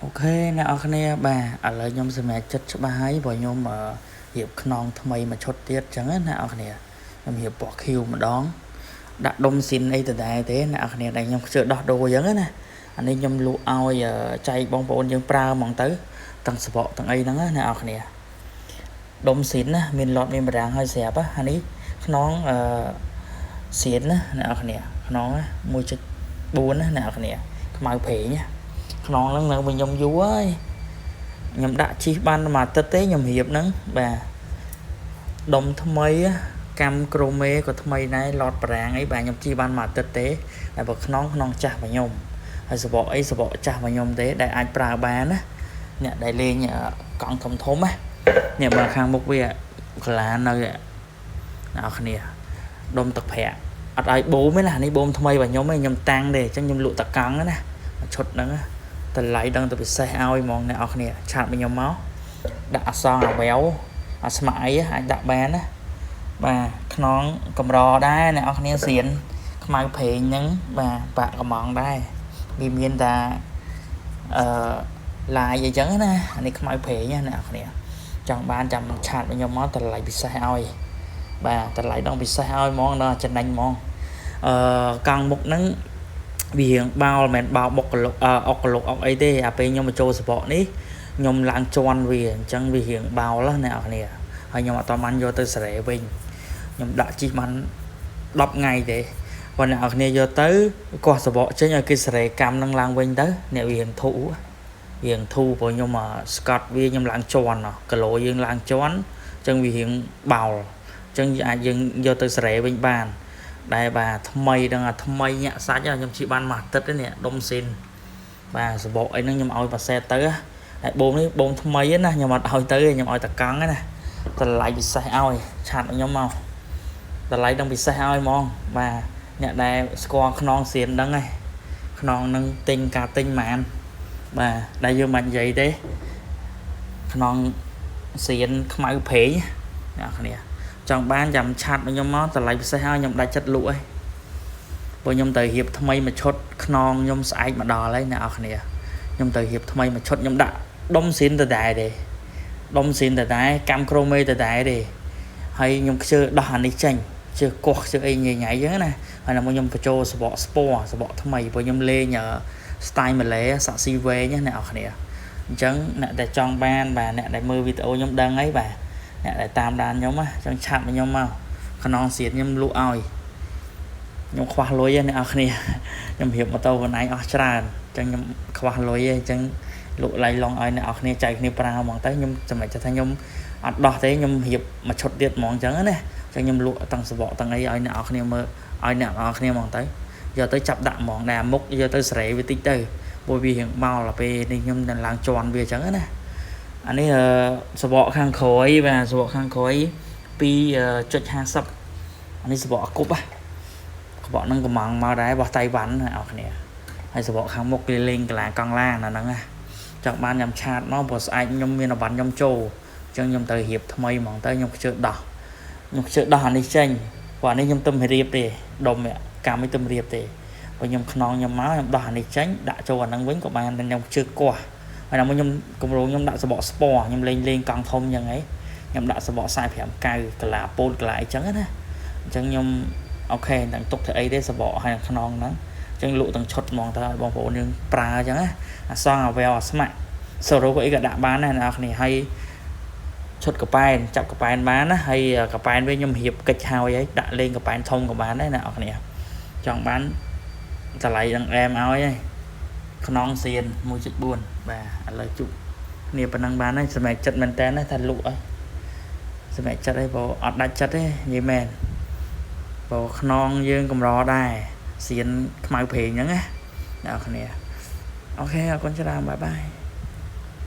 OK អ្នកនរគ្នាបាទឥឡូវខ្ញុំសម្រេចចិត្តច្បាស់ហើយព្រោះខ្ញុំរៀបខ្នងថ្មីមួយឈុតទៀតអញ្ចឹងណាអ្នកនរគ្នាខ្ញុំរៀបពណ៌ខៀវម្ដងដាក់ដុំស៊ីនអីដដែលទេអ្នកនរគ្នាដែលខ្ញុំខ្ជិលដោះដូរអញ្ចឹងណាអានេះខ្ញុំលក់ឲ្យចែកបងប្អូនយើងប្រើហ្មងទៅទាំងសបកទាំងអីហ្នឹងណាអ្នកនរគ្នាដុំស៊ីនណាមានឡតមានបារាំងហើយស្រាប់អានេះខ្នងអឺសៀនណាអ្នកនរគ្នាខ្នង1.4ណាអ្នកនរគ្នាខ្មៅប្រេងណាខ្នងហ្នឹងនៅវិញខ្ញុំយូរហើយខ្ញុំដាក់ជីបានមួយអាទិត្យទេខ្ញុំរៀបហ្នឹងបាទដុំថ្មីកាំក្រូមេក៏ថ្មីដែរឡតប្រាងអីបាទខ្ញុំជីបានមួយអាទិត្យទេតែបើខ្នងខ្នងចាស់របស់ខ្ញុំហើយសបកអីសបកចាស់របស់ខ្ញុំទេដែលអាចប្រើបានណាអ្នកដែលលេងកង់ធំធំណានេះបើខាងមុខវាកាឡានៅអ្នកនរគ្នាដុំទឹកប្រាក់អត់ឲ្យបូមទេណានេះបូមថ្មីរបស់ខ្ញុំឯងខ្ញុំតាំងទេអញ្ចឹងខ្ញុំលក់តកង់ណាមួយឈុតហ្នឹងតម្លៃដឹងតែពិសេសឲ្យហ្មងអ្នកនរគ្នាchat មកខ្ញុំមកដាក់អសងអាវែវអាស្មាក់អីអាចដាក់បានណាបាទខ្នងកម្រដែរអ្នកនរគ្នាសៀនខ្មៅប្រេងហ្នឹងបាទបាក់កំងដែរវាមានតាអឺឡាយអីចឹងណាអានេះខ្មៅប្រេងណាអ្នកនរគ្នាចង់បានចាំ chat មកខ្ញុំមកតម្លៃពិសេសឲ្យបាទតម្លៃដងពិសេសឲ្យហ្មងដល់ចំណេញហ្មងអឺកង់មុខហ្នឹងវារៀងបោលមិនមែនបោបុកកលុកអុកកលុកអុកអីទេអាពេលខ្ញុំបញ្ចូលសបកនេះខ្ញុំឡើងជន់វាអញ្ចឹងវារៀងបោលណាអ្នកនរគ្នាហើយខ្ញុំអត់តបានយកទៅសេរីវិញខ្ញុំដាក់ជីបាន10ថ្ងៃទេបើអ្នកនរគ្នាយកទៅកោះសបកចេញឲ្យគេសេរីកម្មនឹងឡើងវិញទៅអ្នកវារៀងធូររៀងធូរព្រោះខ្ញុំស្កត់វាខ្ញុំឡើងជន់គីឡូយើងឡើងជន់អញ្ចឹងវារៀងបោលអញ្ចឹងអាចយើងយកទៅសេរីវិញបានដែលបាទថ្មីដល់អាថ្មីញាក់សាច់ខ្ញុំជិះបានមួយអាទិត្យទេនេះដុំស៊ីនបាទសបកអីហ្នឹងខ្ញុំឲ្យប៉ាសេតទៅតែបូមនេះបូមថ្មីណាខ្ញុំអត់ឲ្យទៅទេខ្ញុំឲ្យតកង់ណាតម្លៃពិសេសឲ្យ chat ខ្ញុំមកតម្លៃដល់ពិសេសឲ្យហ្មងបាទអ្នកដែលស្គាល់ខ្នងសៀនដឹងហើយខ្នងនឹងទិញការទិញហ្មងបាទដែលយើងមិននិយាយទេខ្នងសៀនខ្មៅព្រេងអ្នកគ្នាចង់បានចាំ chat មកខ្ញុំមកតម្លៃពិសេសឲ្យខ្ញុំដាច់ចិត្តលក់ហើយព្រោះខ្ញុំទៅរៀបថ្មីមួយឈុតខ្នងខ្ញុំស្អែកមកដល់ហើយអ្នកនរគ្នាខ្ញុំទៅរៀបថ្មីមួយឈុតខ្ញុំដាក់ដុំស៊ីនដដែលទេដុំស៊ីនដដែលកាំក្រូមេដដែលទេហើយខ្ញុំខ្ជិលដោះអានេះចេញជឿកោះជឿអីញ៉ៃញ៉ៃអញ្ចឹងណាហើយដល់មកខ្ញុំបញ្ចូលសបកស្ពណ៌សបកថ្មីព្រោះខ្ញុំលេង style ម៉ាឡេសាក់ស៊ីវែងណាអ្នកនរគ្នាអញ្ចឹងអ្នកដែលចង់បានបាទអ្នកដែលមើលវីដេអូខ្ញុំដឹងហើយបាទអ្នកដែលតាមដានខ្ញុំណាអញ្ចឹង chat មកខ្ញុំមកខ្នងសៀតខ្ញុំលក់ឲ្យខ្ញុំខ្វះលុយអ្នកនរគ្នាខ្ញុំរៀបម៉ូតូខ្លួនឯងអស់ច្រើនអញ្ចឹងខ្ញុំខ្វះលុយអញ្ចឹងលក់ឡៃឡងឲ្យអ្នកនរគ្នាចែកគ្នាប្រើហ្មងទៅខ្ញុំសម្រេចចិត្តថាខ្ញុំអត់ដោះទេខ្ញុំរៀបមួយឈុតទៀតហ្មងអញ្ចឹងណាអញ្ចឹងខ្ញុំលក់ទាំងសបកទាំងអីឲ្យអ្នកនរគ្នាមើលឲ្យអ្នកនរគ្នាហ្មងទៅយកទៅចាប់ដាក់ហ្មងដែរមុខយកទៅសេរីវាតិចទៅព្រោះវារៀងបោលដល់ពេលនេះខ្ញុំនឹងឡើងជន់វាអញ្ចឹងណាអានេះសបកខាងក្រោយបាទសបកខាងក្រោយ2.50អានេះសបកអាគប់ហ៎កបកហ្នឹងកំងមកដែររបស់តៃវ៉ាន់ណាអ្នកគ្នាហើយសបកខាងមុខគេលេងកលាកង់ឡានអាហ្នឹងណាចង់បានខ្ញុំ chat មកព្រោះស្អែកខ្ញុំមានអវ៉ាន់ខ្ញុំចូលអញ្ចឹងខ្ញុំត្រូវរៀបថ្មីហ្មងទៅខ្ញុំខ្ជិលដោះខ្ញុំខ្ជិលដោះអានេះចេញព្រោះអានេះខ្ញុំទៅរៀបទេដុំកម្មនេះទៅរៀបទេព្រោះខ្ញុំខ្នងខ្ញុំមកខ្ញុំដោះអានេះចេញដាក់ចូលអាហ្នឹងវិញក៏បានតែខ្ញុំខ្ជិលកោះហើយដល់មកខ្ញុំកម្រងខ្ញុំដាក់សបកស្ពណ៌ខ្ញុំលេងលេងកង់ធំអញ្ចឹងហីខ្ញុំដាក់សបក45កៅកាឡាពោតកាឡាអីចឹងណាអញ្ចឹងខ្ញុំ OK ទាំងទុកធ្វើអីទេសបកហើយខ្នងហ្នឹងអញ្ចឹងលក់ទាំងឈុតហ្មងទៅឲ្យបងប្អូនយើងប្រើអញ្ចឹងណាអាសងអាវែលអាស្មាក់សូរ៉ូអីក៏ដាក់បានដែរអ្នកនរគ្នាហើយឈុតកប៉ែនចាប់កប៉ែនបានណាហើយកប៉ែនវិញខ្ញុំរៀបកិច្ចហើយហើយដាក់លេងកប៉ែនធំក៏បានដែរអ្នកនរគ្នាចង់បានតម្លៃនឹងអែមឲ្យហើយខ្នងសៀន1.4បាទឥឡូវជប់គ្នាប៉ុណ្ណឹងបានហើយសម្រាប់ចិត្តមែនតើណាថាលក់ហើយសម្រាប់ចិត្តហើយព្រោះអត់ដាច់ចិត្តទេនិយាយមែនព្រោះខ្នងយើងកម្រដែរសៀនខ្មៅព្រេងហ្នឹងណាអ្នកនរគ្នា OK អរគុណច្រើន bye bye.